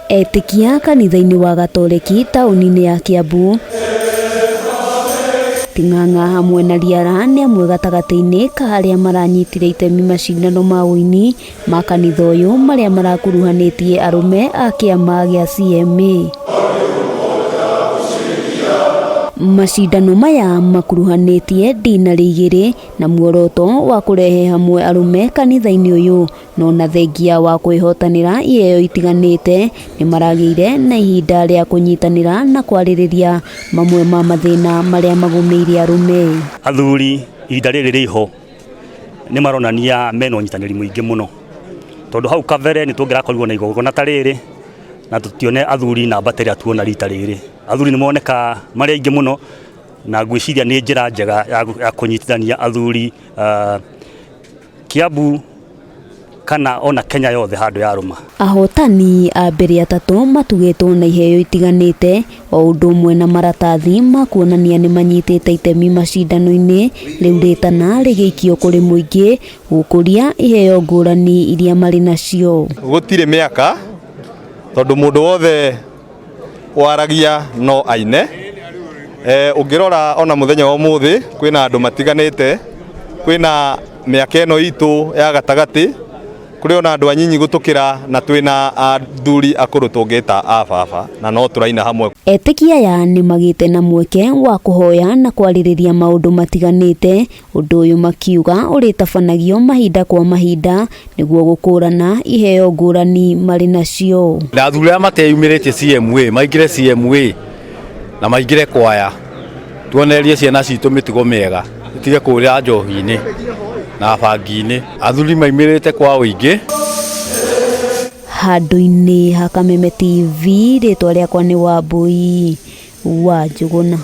Etĩkia kanitha-inĩ wa Gatoreki taũni-inĩ ya Kiambu Ting'ang'a hamwe na Riara nĩ amwe gatagatĩ-inĩ ka arĩa maranyitire itemi macindano ma ũini ma kanitha ũyũ marĩa marakuruhanĩtie arũme a kĩama gĩa CMA. Macindano maya makuruhanĩtie ndinarĩ igĩrĩ na muoroto wa kũrehe hamwe arũme kanitha-inĩ ũyũ no na thengia wa kwĩhotanĩra iheo itiganĩte nĩ maragĩire na ihinda rĩa kũnyitanĩra na kwarĩrĩria mamwe ma mathĩna marĩa magũmĩire arũme. Athuri ihinda rĩrĩ rĩho nĩ maronania mena ũnyitanĩri mũingĩ mũno, tondũ hau kabere nĩ tũngĩrakorirwo na igongona ta rĩrĩ na tũtione athuri namba ta ĩrĩa tuona rita rĩrĩ. Athuri nĩ moneka marĩ aingĩ mũno na ngwĩciria nĩ njĩra njega ya kũnyitithania athuri Kiambu kana ona Kenya yothe handũ yarũma. Ahotani a mbere atatũ matugĩtwo na iheo itiganĩte o ũndũ ũmwe na maratathi ma kuonania nĩ manyitĩte itemi macindano-inĩ, rĩu rĩtana rĩgĩikio kũrĩ mũingĩ gũkũria iheo ngũrani iria marĩ nacio. Gũtirĩ mĩaka tondũ mũndũ wothe waragia no aine. Ũngĩrora ona mũthenya wa ũmũthĩ kwĩna andũ matiganĩte, kwĩna mĩaka ĩno itũ ya gatagatĩ, kũrĩ ona andũ anyinyi gũtũkĩra na twĩna athuri akũrũ tũngĩta a baba na no tũraina hamwe. Etĩkia aya nĩ magĩte na mweke wa kũhoya na kwarĩrĩria maũndũ matiganĩte, ũndũ ũyũ makiuga ũrĩtabanagio mahinda kwa mahinda nĩguo gũkũrana iheo ngũrani marĩ nacio. Na athuri arĩa mateyumĩrĩtie CMA maingĩre CMA na maingĩre kwaya, tuonererie ciana citũ mĩtugo mĩega itige kũrĩra njohi-inĩ na bangi-inĩ. Athuri maimĩrĩte kwa ũingĩ. Handũ-inĩ ha Kameme TV, rĩtwa rĩakwa nĩ Wambui wa Njũgũna.